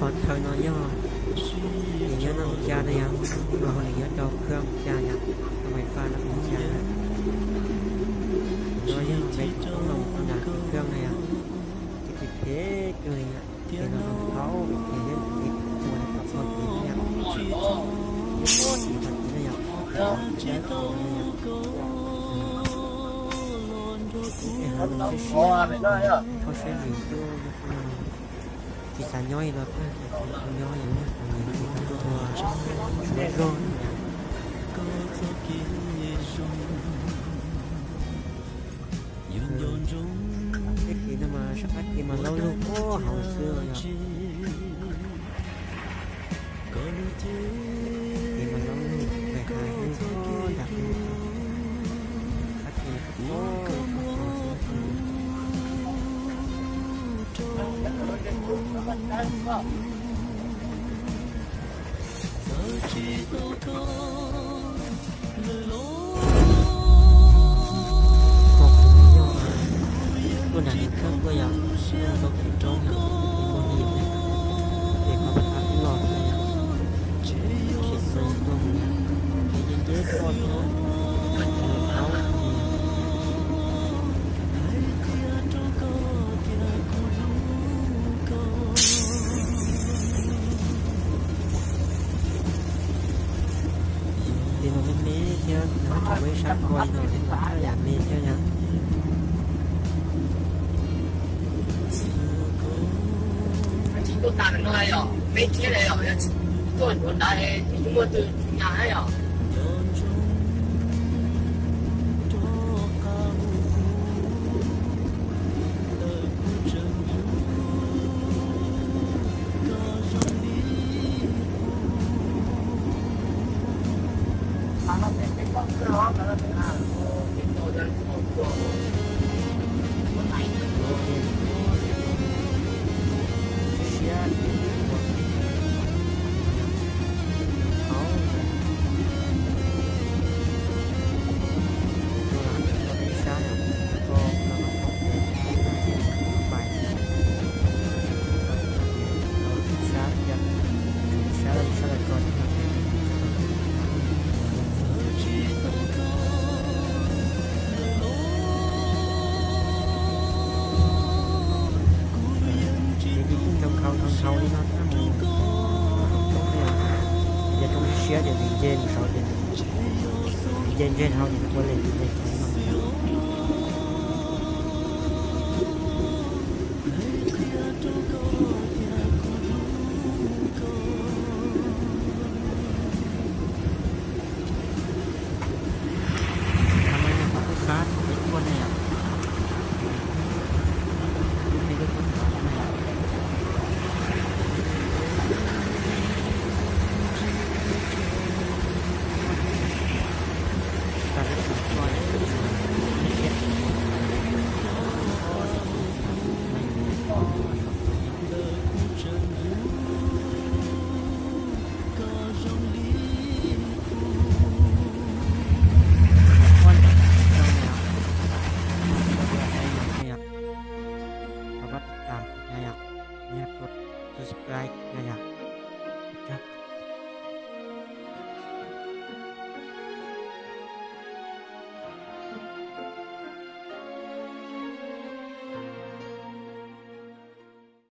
Qhov chaw no yog nws nyob nram cas no yom, nws nyob rau khw cas yom, rau pem fab no cas. No yog peb toob loo nram khw no yom, ces phem kawg li yom, ces los thaum ces yeej tsis tshua tau txog kev yom, tsis tau txog kev no yom, ces los dawb paug no yom. Ces ho siab siab, thaub siab lim xub, tsis xav nyob li los tag, nyob yom, tau nyiam ces tau tuaj ua suav zog yom. Tej kev no mas sab qab kev mas laub lug puag hauv xwb yom. Kev mas laub lug, nqes hav lug, nram lug, qab kev puag hauv xwb. Ho kuv yog tuaj nram nws khab tuaj yom, tuaj rau kev roob yom, kuv yim ne, ces qhov qab los yom, sim no yog tuaj mus yom, ces nce nce tuaj thiab, nws thaub. Ces no me me thiab, nws tseem muaj ib sab ko li no thiab, yam me thiab yom. Ces nws kuj nroo nkhaus nroo nkhaus li no thiab mus, ces roob siab ces nws nce mus saud ces nws nce ntseg dhau ces nws ua li tus nqi qhov no. Qhov no yog qhov tuaj sab peb tuaj ne yom. Lub peb tuaj tod ne yom. Tag peb tus tuaj yom. Subscribe yom.